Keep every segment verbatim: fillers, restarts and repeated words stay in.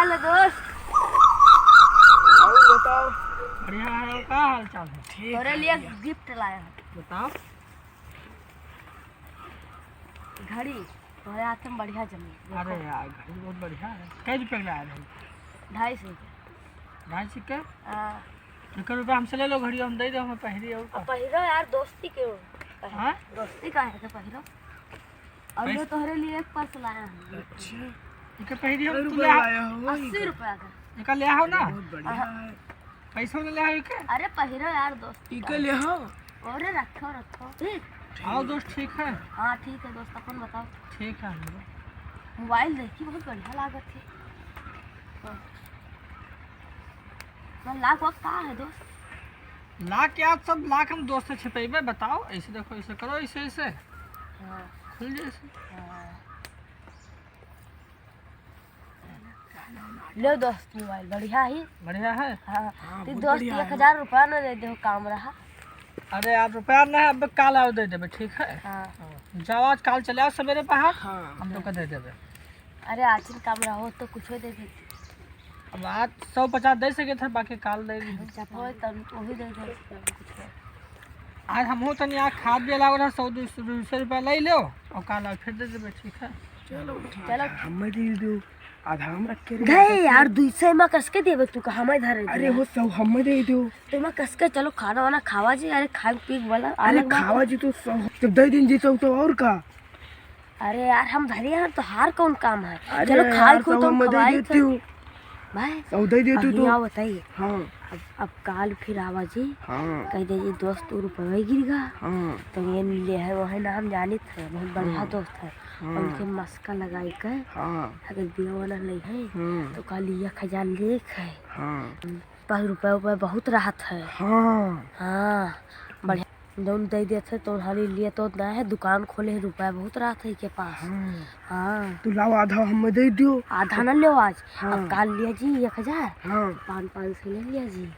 हेलो दोस्त। और बताओ। बढ़िया है, का हाल चाल है? ठीक तोरे है, लिए बढ़िया। गिफ्ट लाया है। बताओ। घड़ी तोरे हाथ में बढ़िया जमी। देखो। अरे यार, घड़ी बहुत बढ़िया है। कै रुपये का लाया है? ढाई सौ के। ढाई सौ के? हाँ। एक रुपया हमसे ले लो घड़ी, हम दे दे, हम पहिरी और अब का। पहिरो यार, दोस्ती के हो। हाँ? दोस्ती का है तो पहिरो। और ये पैस- तोहरे लिए एक पर्स लाया हूँ। अच्छा। इनका पहिरी हम कै तू रुपया ले आ-, लाया हो? अस्सी रुपया का। इनका ले आओ ना। बहुत बढ़िया हाँ। है। पैसा ले आओ इनके। अरे पहिरो यार दोस्त। इनके ले आओ। अरे रखो, रखो। आओ दोस्त, ठीक है? हाँ ठीक है दोस्त, अपन बताओ। ठीक है हम लोग। मोबाइल देखी बहुत बढ़िया लागत है। हाँ। ना लाख वाख का है दोस्त? लाख यार, सब लाख हम दोस्त से छिपेबे, बताओ, ऐसे देखो, ऐसे करो, ऐसे, ऐसे। हाँ। खुल जाए ऐसे। हाँ। लो दोस्त, मोबाइल बढ़िया ही। बढ़िया है? हाँ। हाँ, ते बहुत दोस्त बढ़िया है। एक हजार रुपया न दे दो, काम रहा। अरे यार, रुपया न है, अब काल आओ दे देबे, ठीक है? हाँ। हाँ। जाओ, आज काल चले आओ सवेरे बाहर, हाँ। हम लोग का दे देबे। अरे आज ही काम रहा हो तो कुछ दे देती। अब आज सौ पचास दे सके थे, बाकी काल दे दी। जब हो तब वही दे दे, तब कुछ हो। आज हम हो तनी यहाँ खाद भी लागल है, सौ दो सौ रुपया ले लो और काल आज फिर दे देबे, ठीक है? चलो, ठीक चलो। है, हमें दे दो, आधा हम रख के रख गए देते। यार, दुई सौ में कसके देबे तू, का हमें धरे अरे दे। हो, सौ हमें दे दो। तो मैं कसके चलो खाना वाना खावा जी, अरे खाए पी वाला अरे अलग बात खावा है। जी तो सौ जब दे दिन जी तो, तो और का। अरे यार, हम धरे हैं, तोहार कौन काम है? अरे चलो, खाए यार, को सौ तो हम हमें दे खवाई देती थे। हूँ। भाई, सौ दे देती तू। अभी आओ बताइए। हाँ। अब, अब काल फिर आवा जी। हाँ। कह दे जी, "दोस्त, तू रुपया गिर गा।" हाँ। तो ये ले है, वही ना हम जानित है, बहुत बढ़िया हाँ। दोस्त है। हाँ। उनके मस्का लगाई के, हाँ। अगर दिया वाला नहीं है, हाँ। तो काल एक हजार लेख है। हाँ। पास रुपया, रुपया बहुत रहत है। हाँ। हाँ, बढ़िया। जौन दे देत है, तो हाली लिए तो ना है, दुकान खोले है, रुपया बहुत रहत है के पास। हाँ। हाँ। तू लाओ, आधा हमें दे दियो। आधा ना लो आज, हाँ। अब काल लिया जी एक हजार, हाँ। पाँच, पाँच सौ ले लिया जी।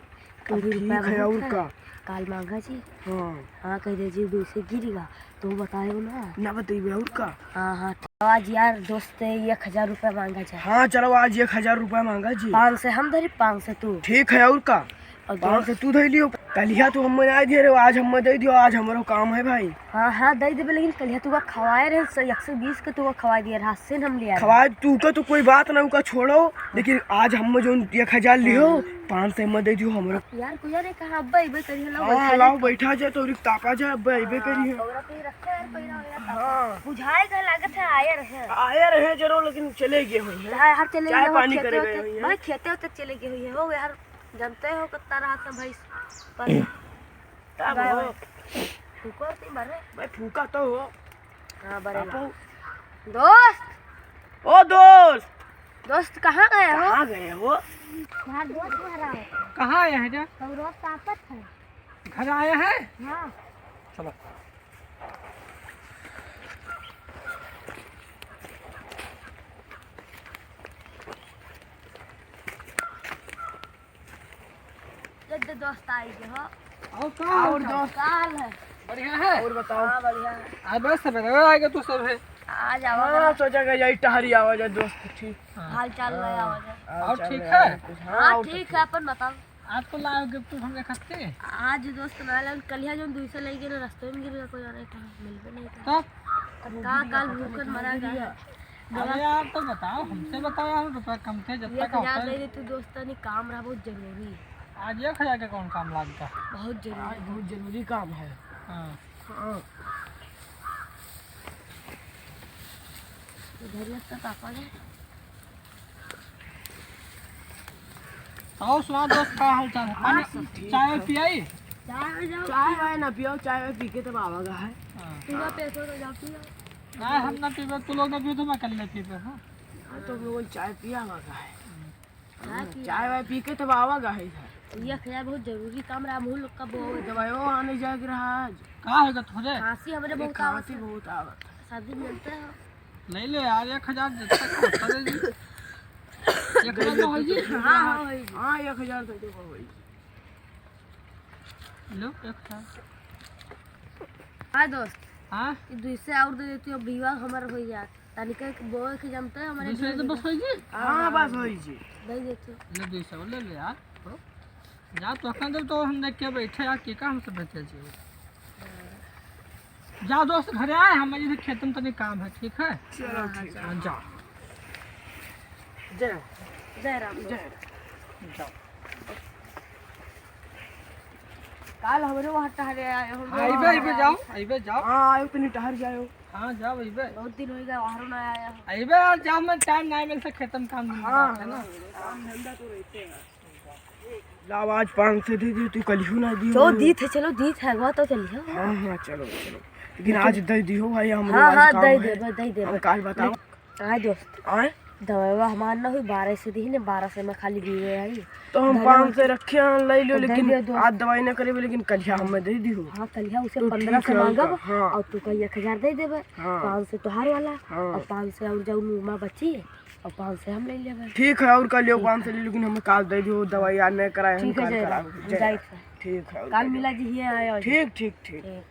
तो अभी रुपया ठीक है, बहुत और है। का? काल मांगा जी। हाँ। हाँ, कह दे जी, दो सौ गिरेगा, तो बतायो ना। ना बतइबे, और का? हाँ, हाँ, ठीक। आज यार दोस्त एक हजार रुपया मांगा जाए। हाँ, चलो, आज एक हजार रुपया मांगा जी। पाँच सौ हम धरी, पाँच सौ तू। ठीक है, और का? और पाँच सौ दोस्त तू धइ लियो। कलिया तू हमें ना दे रहे हो, आज हमें दे दियो, आज हमारो काम है भाई। हाँ, हाँ, दे देबे, लेकिन कलिया तू का खवाए रहे, स-, एक सौ बीस के तू का खवाए दिए रहा, से हम लिया रहे। खवाए तू का तो कोई बात ना, उका छोड़ो, लेकिन आज हमें जौन एक हजार लियो, हाँ। पाँच सौ हमें दे दियो हमरो। यार, कुछ नहीं कहा, अब्बा, इबे करिए, लाओ, हाँ, बैठा लाओ, जाए। बैठा जाए, तो रिक तापा जाए, अब्बा, इबे हाँ, करिए। तोरा तो रखे यार, पहिला वाला तापा। हाँ। बुझाए का लागत है, आया रहे। आया रहे जरूर, लेकिन चले गए हुई है। हाँ, हर चले चाय गए, पानी खेते करे होते, गए हुई है। भाई, खेते होते चले गए हुई है, हो यार, जानते हो कितना रहा था भैंस पर। तब गाय हो। भाई। फूको नहीं मारे। भाई, फूका तो हो। हाँ, बरे बापू। दोस्त। ओ दोस्त। दोस्त, कहाँ गए हो? कहाँ गए हो? यार, दोस्त घर आओ। कहाँ आया है जा? हम रोज तापत है। घर आया है? हाँ। चलो। जब दोस्त आई गए हो। और का और हाल चाल? दोस्त? का हाल है? बढ़िया है? और बताओ। हाँ, बढ़िया है। आज बड़े सवेरे आएगा तू सब है। आज आवा हाँ, करा। सोचा कि यही टहरी आवा जाए दोस्त, ठीक। हाँ। हाल चाल ले आवा जाए। हाल और चाल ठीक ले है? आवा कुछ। हाँ, हाँ, और ठीक ठीक है, है। अपन बताओ। आज को लाओ गिफ्ट हम एक हफ्ते। आज दोस्त ना लाओ, कलिया जो दुई सौ ले गए ना, रास्ते में गिर गया, कोई और एक मिलबे नहीं था। तब? अब का काल भूखन मरा गया। अरे यार, तो बताओ, हमसे बताओ यार, रुपया कम थे, जब एक तक हजार होता है। दे दे तू दोस्त, तनी काम रहा बहुत जरूरी। आज एक हजार के कौन काम लागता? बहुत जरूरी। आज बहुत जरूरी काम है। हाँ। हाँ। इधर ही तो पापा है। और सुना दोस्त, का हाल चाल है? हाँ, पानी, सब ठीक चाय है। पियाई? चाय में जाओ, चाय पियो। वाय ना पियो, चाय वाय पी के तब आवागा है। हाँ। तू ना पियो तो जाओ पियो। ना, हम ना पीबे, तू लोग ना पियो तो मैं कल्ले पीबे, हाँ। हाँ, तो हम लोग चाय पिया आवागा है। चाय हाँ, पियो। चाय वाय पी के तब आवागा है इधर। ये खैर बहुत जरूरी काम रहा, हम लोग का बहुत दवाइयों आने जाके रहा आज। का होगा थोड़े? खांसी हमरे अरे, बहुत आवत खांसी है। बहुत आवत है। शादी मिलते हैं। ले ले यार, एक हजार जितना का होता दे दे। एक हजार तो होई जी। हाँ, हाँ, होई जी। हाँ, एक हजार तो देखो होई जी। लो, एक हजार। हाँ दोस्त। हाँ? ये दुई सौ और दे देती हो, बीवा हमारा हो जात। तनिका के बोए के जमता है हमारे दूसरे से बस होई जी? हाँ, बस होई जी। दे देते। ले, दो सौ ले ले यार। जा तो अखन जब तो हम देख के बैठे यार, के का हमसे बचे जी? जा दोस्त, घरे आए, हम इधर खेत में तनी काम है, ठीक है? चलो, हाँ, ठीक है। हाँ, जा। जय राम। जय राम। जय राम। जाओ। काल हमरे वहाँ टहरे आए हो। हाँ, अइबे, अइबे, जाओ, अइबे, जाओ। हाँ, आयो, तनी टहर जायो। हाँ, जाओ, अइबे। बहुत दिन हो गया, बाहरों ना आया हो। अइबे यार, जाओ, मैं टाइम नहीं मिलता, खेतन काम धंधा हाँ, है ना। हाँ, काम धंधा तो रहते हैं। लाओ, आज पाँच सौ दे दियो, तू कलियो ना दियो। चलो, दीत है, चलो, दीत है, अगवा तो चलियो। हाँ, हाँ, चलो, चलो। लेकिन आज दे दियो भाई, हम हाँ, आज हाँ, काम दे है। देबे, दे देबे। हम काल बताओ। नहीं, आए दोस्त। आए? दवाइवा हमार ना हुई, बारह सौ दी ने, बारह सौ में खाली दिए है। तो हम दे पाँच सौ देबे। रखे हैं, ले लियो, तो दे लेकिन दियो दोस्त। आज दवाई ना करेबे, लेकिन कलिया हमें दे दियो। हाँ, कलिया उसे तो पन्द्रह सौ मांगब, हाँ। और तू कहीं एक हजार दे देबे, हाँ। पाँच सौ तोहार वाला, हाँ। और पाँच सौ और जाऊ मुँह में बची। और पाँच सौ हम ले लेबे। ठीक है, और कल यो ठीक पाँच सौ है। ले, लेकिन हमें काल दे दियो, दवाई यार नहीं कराए, हम ठीक है, काल जय कराओ। राम, हम जय जाइत राम। है। ठीक है, और काल कल मिला जी, ये आए और ठीक, ठीक, ठीक। ठीक।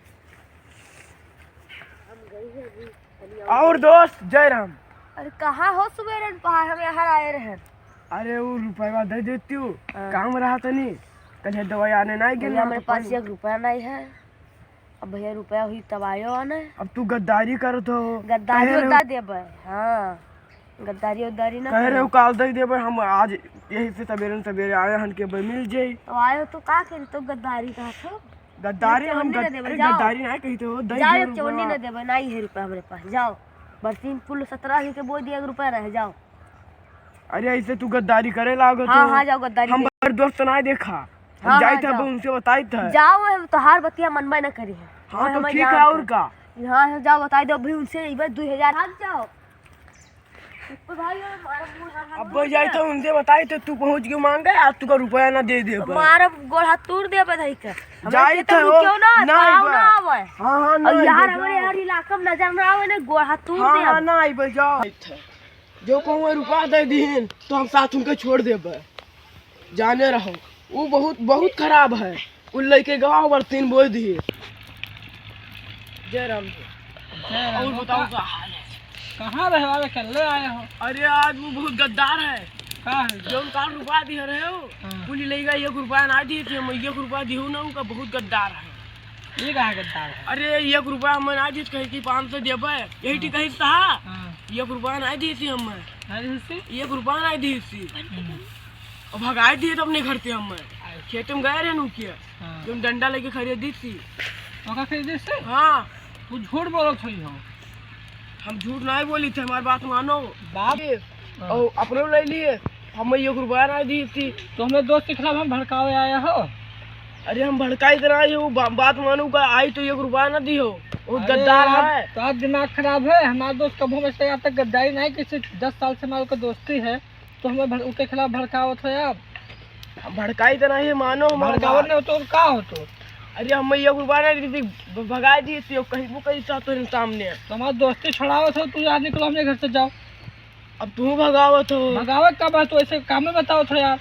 हम गई है अभी, अभी और दोस्त, जय राम। अरे, कहाँ हो सुबेरन पहाड़, हम यहाँ आए रहे। अरे, वो रुपया दे देती हूँ, हाँ। काम रहा तनी, कल ये दवाई आने नहीं गेल भैया, ना, हमारे तो पास पानी एक रुपया नहीं है। अब भैया रुपया हुई तब आयो आने। अब तू गद्दारी करत हो। गद्दारी कहे रहे उद्दारी देबे, हाँ। गद्दारी उद्दारी ना कहे रहे करे। काल दे देबे, हम आज यही से सबेरे न सबेरे आए हन के बे मिल जाई। तो आयो तो का करी, तो गद्दारी कहत हो। गद्दारी एक हम चवन्नी गद-, ना देबे, अरे जाओ। गद्दारी ना कही तो, दे जाओ, दियो एक चवन्नी रुपया। ना देबे, ना ये रुपया हमरे पास, जाओ। बरसीन पुल सत्रह के बोई दिया, एक रुपया रहे, जाओ। अरे, ऐसे तू गद्दारी करे लागो हाँ, तो। हाँ, जाओ, गद्दारी हम के। बड़ दोस्त ना देखा। हम हाँ, जाइत हाँ, है, जाओ। उनसे बताइत है। जाओ, हम तोहार बतिया मनबे ना करी है। हाँ, तो हमें ठीक जान है, और तो। का? हाँ, हाँ, जाओ, बताई दो, अभी उनसे इबे दो हजार, भाग जाओ। ऊपर भाई, हमारा मुंह हर हर अब हो जाई गया। तो उनसे बताई तो तू पहुँच के मांगे, आज तुका रुपया ना दे दे। हमारा गोड़ हाथ तोड़ दे, बताई का? हमारे जाई खेत तो में हो। क्यों ना, ना ताव आइबे। ना आवे। हाँ, हाँ, ना और यार, आइबे, हमारे जाओ। यार इलाका में नजर ना आवे ना, गोड़ हाथ तोड़ हाँ, दे। हाँ, ना आइबे, जाओ। जो कहूँ रुपया दे दीन, तो हम साथ उनके छोड़ देबे। जाने रहो, वो बहुत, बहुत खराब है। उ लइके गवा ओवर तीन बोए दिए। जय राम जी। जय राम। और बताओ का हाल है? कहाँ रहे वाले, कल्ले आए हो? अरे, आज वो बहुत गद्दार है। का है? जो उनका रुपया दिए रहे हो, हाँ। कुल लइका एक रुपया ना दिए थे, हम एक रुपया दिए ना, उनका बहुत गद्दार है। ये कहाँ गद्दार है? अरे, एक रुपया हमें ना दीस, कहे कि पाँच सौ देबे, यही हाँ। ठीक कही था। हाँ। एक रुपया ना दीस हमें। ना दीस? एक रुपया ना दीस। हम्म। और भगाई दिए तो अपने घर से हमें। अच्छा। खेत में गए रहे नु किया। हाँ। जो डंडा लेके खरीद दी थी। ओका खरीद दी थी? हाँ। तू झूठ बोलत होई हो। हम झूठ नहीं बोली थे, हमारी बात मानो। बाप। हाँ। और अपने ले लिए, हमें एक रुपया ना दी थी। तो हमें दोस्त के खिलाफ हम भड़कावे आया हो? अरे हम भड़काई तो ना, ये वो बा-, बात मानो का आई तो एक रुपया ना दी हो। वो अरे गद्दार यार, है। तो आज दिमाग खराब है। हमारा दोस्त कबो में से आज तक गद्दारी नहीं, किसी दस साल से हमारे को दोस्ती है, तो हमें भड़-, उनके खिलाफ भड़कावत हो यार। हम भड़काई तो नहीं, मानो हमारा भड़कावत बात। नहीं हो तो और का हो तो? अरे हम एक रुपया ना दी थी, भ-, भगाई दी थी, कहीं वो कहीं सा तो सामने। तो हमारा दोस्ती छुड़ावत हो, तू यार निकलो हमरे घर से, जाओ। अब तू भगावत हो। भगावत का बात, तू ऐसे काम में बतावत हो यार।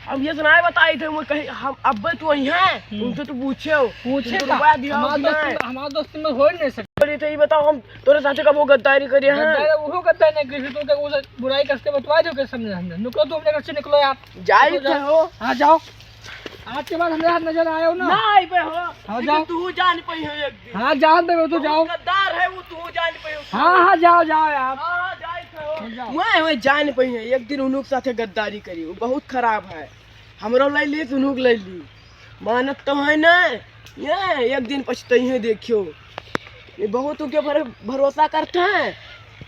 अब ये तो नहीं बताई थे, मैं कहीं, हम, अब तू आई है, हम्म। उनसे तू पूछे हो, पूछे तुमको का? रुपया दिया हो हमारा कि दोस्ती नहीं? में, हमारा दोस्ती में हो ही नहीं सकता। अरे तो ये बताओ, हम तोरे साथे कबो गद्दारी करी है? गद्दारी, वो गद्दारी नहीं करी, तू तो उसे बुराई करके बतवा दो, कैसे समझे हमने? निकलो, तू अपने घर से निकलो यार। जाई निकलो, थे जाओ। हो। हाँ, जाओ। आज के बाद हमरे हाथ नजर आए हो ना? ना आइबे हो। हाँ, लेकिन जाओ। तू जान पई हो एक दिन। हाँ, जान देबे तो बहुत जाओ। गद्दार है वो, तू जान पई हो। हाँ, हाँ, जाओ, जाओ यार। हाँ, हाँ, जाई थे हो। हाँ, जाओ। मैं, मैं जान पई है, एक दिन उनुक साथे गद्दारी करी, वो बहुत खराब है। हमरो ले ली, उनुक ले ली। मानत तो है ना, ये एक दिन पछतई है, देखियो। ये बहुत उनके भर-, भरोसा करते हैं,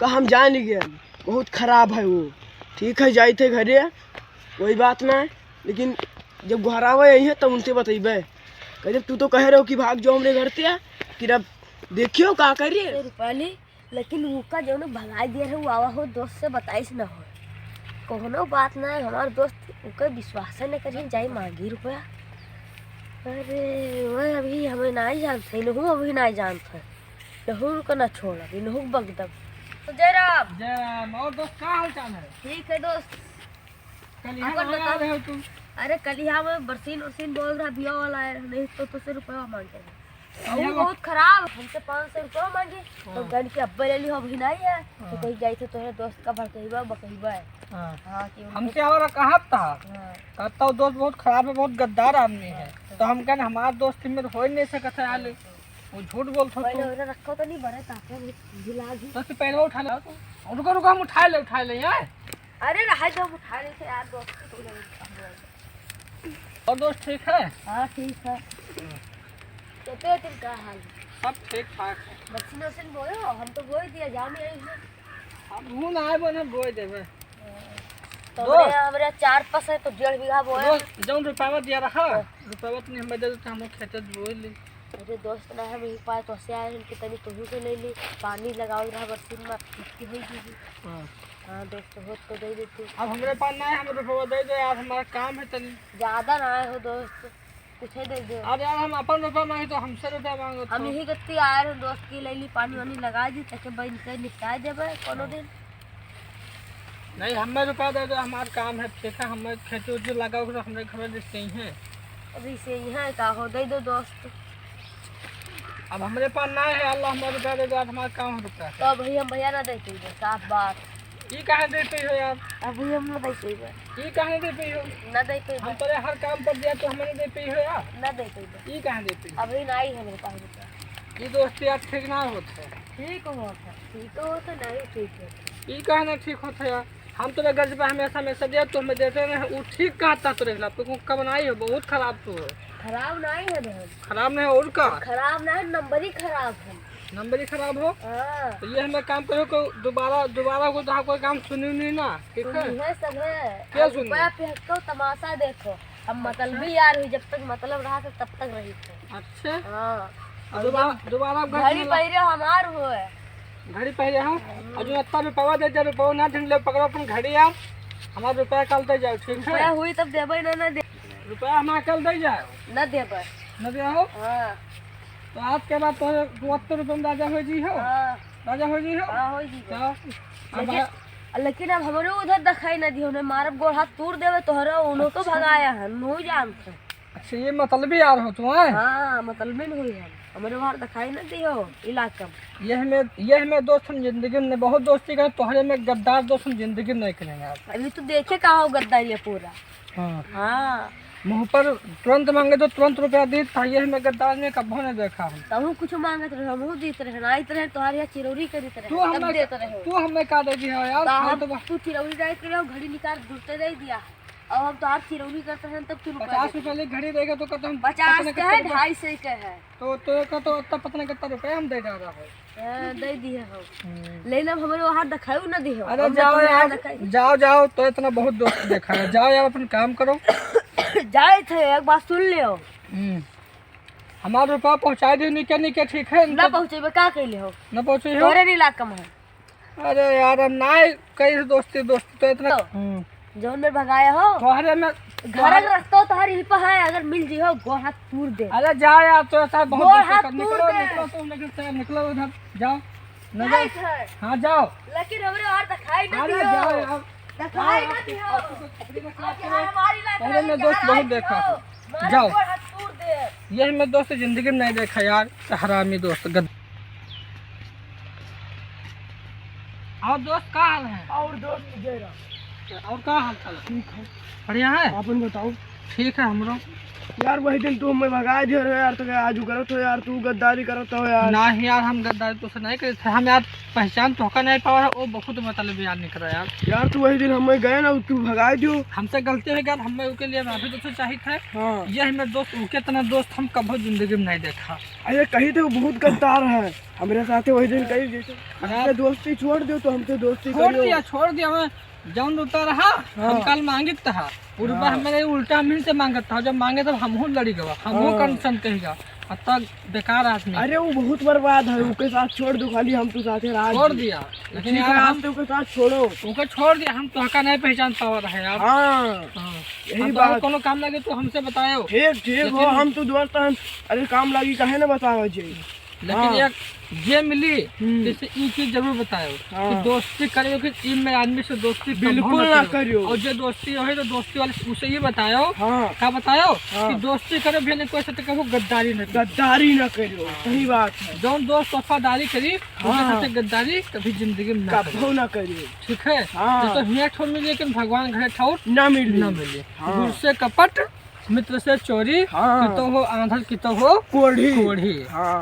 का हम जान गए, बहुत खराब है वो। ठीक है, जाई थे घरे, कोई बात ना। लेकिन जब घर आवे यही है, तब उनसे बतइबे। कहे, "जब तू तो कहे रहो कि भाग जाओ हमरे घर से, कि अब देखियो का करिए।" सौ रुपया ली, लेकिन उका जौन भगाई दिए रहे, वो आवा हो दोस्त से बताइस न हो। कोनो बात ना है, हमार दोस्त उके विश्वास न करी, जाई मांगी रुपया। अरे, वह अभी हमें ना ही जानते, इनहू अभी ना ही जानते। इनहू का ना छोड़, इनहू बगदम। तो जय राम। जय राम। और दोस्त, का हाल चाल है? ठीक है दोस्त। कल यहाँ अपन कहाँ बताओ। रहे हो तुम? अरे, कल यहाँ में बरसीन उरसीन बोल रहा, बिया वाला है, नहीं तो तुझसे रुपया मांग के। अरे, बहुत खराब, हमसे पाँच सौ रुपया मांगी, तो हाँ। गन के अब्बे ले ली, अभी नहीं है, तो हाँ। कहीं जाई थे तोहरे दोस्त का भड़कइबा, बकइबा है। हाँ। हाँ, कि उनको हमसे हमारा कहा था, हाँ। कहता वो दोस्त बहुत खराब है, बहुत गद्दार आदमी है। हाँ। तो हम कहने, "हमार दोस्ती में तो हो ही नहीं सकत है, हाले।" हाँ। वो झूठ बोलत हो पहले तू। ओकरा रखो तो नहीं बरे, ताके भी भिला दी। तो तू पैरवा उठा ले। रुको, रुको, हम उठा ले, उठा ले, यार। अरे, रहा दो, हम उठा लेते यार, दोस्त की तो जरूरत है। और दोस्त ठीक है? हाँ, ठीक है। तो तेरे, तेरे का हाल है? सब ठीक ठाक है। बरसीन वरसीन बोयो? हम तो बोई दिया, जाम ही आई है। अब हूँ ना आए, बने बोई देबे। तो दोस्त। हमरे, हमरे चार पास है, तो डेढ़ बीघा बोए। दोस्त, जौन रुपया दिया रहा, हाँ। रुपया तनी हमें दे दे, तो हम खेते बोई ली। अरे दोस्त, ना हम यही पाए तो से आए हैं कि तनी तुहू से ले ली, पानी लगाओ रहा बरसीन में, इसकी हुई दीदी। हाँ। हाँ दोस्त, हो तो दे देती। अब हमरे पास ना है, हम रुपया दे दे यार, हमारा काम है तनी। ज्यादा ना आए हो दोस्त, कुछ ही दे दो। अब यार, हम अपन रुपया मांगे तो हमसे रुपया मांगो हम तो। यही गत्ती आए रहे दोस्त की, ले ली पानी वानी लगा दी, ताकि बहन के निपटाए देबे कोनो दिन। नहीं, हमें रुपया दे दो, हमार काम है, ठीक है, हमें खेती उती लगाओ तो हमरे घर में रिश्ते ही हैं। अभी से ही है का हो, दे दो दोस्त। अब हमरे पास ना है, अल्लाह हमें रुपया दे दो, आज हमार काम है रुपया। तो अब भैया, हम भैया ना देते हैं, साफ बात। ई काहे देते हो यार? अभी हम ना देते हैं। ई काहे देते हो? ना देते हैं। हम तोरे हर काम पर दिया तो हमें नहीं देते हो यार? ना देते हैं। ई काहे देते हो? अभी नहीं है मेरे पास रुपया। ई दोस्ती यार ठीक ना होत है। ठीक होत है। ठीक होत है, नहीं ठीक होत है। ई काहे ना ठीक होत है यार? हम तोरे गर्ज पे हमेशा, हमेशा दिया तो हमें देते रहे, ऊ ठीक कहता तोरे खिलाफ, तो कब ना आई हो, बहुत खराब तू हो। खराब नहीं है बहन। खराब नहीं है, और का? खराब नहीं है, नंबर ही खराब है। नंबर ही खराब हो? हाँ। तो ये हमें काम करो कि दोबारा, दोबारा को तो कोई काम सुनी नहीं ना, ठीक है? सुनी है सब है। क्या अब सुनी? रुपया फेंको, तमाशा देखो। अब मतलब भी यार हुई, जब तक मतलब रहा तो तब तक रही थे। अच्छा। हाँ। अब दोबारा, दोबारा अब घर घड़ी में ला- पहिरे हमार हुए। घड़ी पहिरे हो? हम्म। और जो इतना रुपया दे दे, रुपया ना ढूंढ ले, पकड़ो अपन घड़ी यार। हमारा रुपया कल दे जाओ, ठीक है? रुपया हुई तब देबे ना, ना दे। रुपया हमारा कल दे जाओ। ना देबे। ना दे हो? हाँ। तो आज के बाद तो बहत्तर रुपये में राजा हो जी हो। हाँ। राजा हो जी हो। हाँ, हो जी हो। तो अब लेकिन, लेकिन अब हमरे उधर दिखाई ना दियो, उन्हें मारब, गोड़ हाथ तूर देवे तोहरे, उन्हों तो अच्छा। भगाया है, नू जानते। अच्छा, ये मतलबी यार हो तू, हैं? हाँ, मतलबी में हुई हम। हमरे बाहर दिखाई ना दियो इलाका में। ये हमें, ये हमें दोस्त हम जिंदगी में बहुत दोस्ती करें, तोहरे में गद्दार दोस्त हम जिंदगी में नहीं करेंगे यार। अभी तू देखे का हो गद्दारी है पूरा। हाँ। हाँ। मुँह पर तुरंत मांगे तो तुरंत रुपया दी, था ये हमें गद्दार में कब्बो नहीं देखा हम। तहू कुछ मांगत रहे, हमहू दीत रहे, आइत रहे, तोहरे यहाँ चिरौरी करीत रहे, तू तब हमें देत रहे। तू हमें का दे दिया यार? ता हम, तो बा- तू चिरौरी जाइत रहे, घड़ी निकाल जुटते दे दिया। अब हम तोहार चिरौरी करते हैं, तब तू रुपया पचास देते। रुपया ले घड़ी देगा तो कहते हम पचास पता नहीं का है, कितना ढाई सौ का है। तो, तो का तो इतना पता नहीं कितना रुपया हम दे जा रहा है। हाँ, दे दिए हो। हम्म। लेकिन अब हमरे वहाँ दिखाऊ ना दिए हो। अरे हम जाओ तो यहाँ यार, दिखाई। जाओ, जाओ, तो इतना बहुत दोस्त देखा है। जाओ यार, अपन काम करो। जाए थे, एक बात सुन लियो। हम्म। हमारा रुपया पहुँचा दियो, निके, निके, ठीक है? ना पहुँचेबे, का कैले हो? ना पहुँचे हो? तोरे नहीं लाकम है। अरे यार, अब ना कही दोस्ती, दोस्ती तो इतना। तो हम्म। जौन में भगाया हो, तोहरे में घर तोहरे रखता हो, तोहर यहीं पर है, अगर मिल जी हो, गोड़ हाथ तूर दे। अरे जा यार, तो ऐसा बहुत गोड़ दोस्ती हाथ कर, तूर निकलो, दे। निकलो तुम, लेकिन से निकलो उधर, जाओ, न जाओ। नहीं सर। हाँ, जाओ। लेकिन हमरे और दिखाई ना अरे दियो। जाओ यार। दिखाई हाँ, ना दियो। आप तो कपड़े में क्या अब करो? यहाँ हमारी लायक पहले नहीं, मैं दोस्त यहाँ बहुत लायक देखा हो। हूँ। मारे जाओ। गोड़ हाथ तूर दे। ये मैं दोस्त जिंदगी में नहीं देखा यार, हरामी दोस्त, गद-, और दोस्त, का हाल है? और दोस्त, जय राम। और का हाल चाल है? ठीक है। बढ़िया है? आपन बताओ। ठीक है हमरो। यार, वही दिन तू हमें भगा दियो रे यार, तो क्या आजू करत हो यार, तू गद्दारी करत हो यार। नहीं यार, हम गद्दारी तो से नहीं करे थे, हम यार पहचान तोहका नहीं पावा है, वो बहुत मतलब यार निकला यार। यार, तू वही दिन हमें गए ना, तू भगा दियो। हमसे गलती हो गया, हमें ओके लिए माफी तो से चाहित है। हाँ। ये हमें दोस्त, ओके इतना दोस्त हम कभो जिंदगी में नहीं देखा। अरे, कही थे वो बहुत गद्दार है, हमरे साथे वही दिन कही जैसे यार। हमसे दोस्ती छोड़ दियो, तो हमसे दोस्ती छोड़ करियो। दिया, छोड़ दिया, मैं जौन रुपया रहा, हाँ। हम कल मांगित था, वो रुपया हाँ। हमें उल्टा हमही से मांगत था, जब मांगे तब हमहू लड़ी गवा, हमहू हाँ। कंसन कही गवा, अब तक बेकार आदमी। अरे, वो बहुत बर्बाद है, ओके साथ छोड़ दो, खाली हम तो साथे रहा छोड़ जी। दिया, लेकिन ठीक यार है, हम आप तो ओके साथ छोड़ो। ओके छोड़ दिया, हम तोहका नहीं पहचान पावा रहे यार। हाँ। हाँ। यही हम तो और बात। कोनो काम लगे तो हमसे बतायो। ठीक, ठीक हो, लेकिन हम तो दोस्त हन, अरे काम लागी काहे ना बतावे जी। लेकिन हाँ। एक जे मिली, हम्म। जैसे ई चीज जरूर बतायो हाँ। कि दोस्ती करियो कि ई में आदमी से दोस्ती कबो बिल्कुल ना ना करियो। करियो। और जे दोस्ती होए तो दोस्ती वाले से उसे ही बतायो। हाँ। का बतायो हाँ। कि दोस्ती करो भी नहीं कोई से तो कबो गद्दारी न करियो। गद्दारी ना करियो, हाँ। सही बात है। जौन दोस्त वफादारी करी, हाँ। ओकरे साथे गद्दारी कभी जिंदगी में ना कबो करियो। ना करियो। ठीक है? हाँ। ये तो हियाँ ठो मिली, लेकिन भगवान घरे ठाउर ना मिली। ना मिली। हाँ। गुरु से कपट, मित्र से चोरी, हाँ। कितो हो आंधर, कितो हो कोढ़ी। कोढ़ी। हाँ।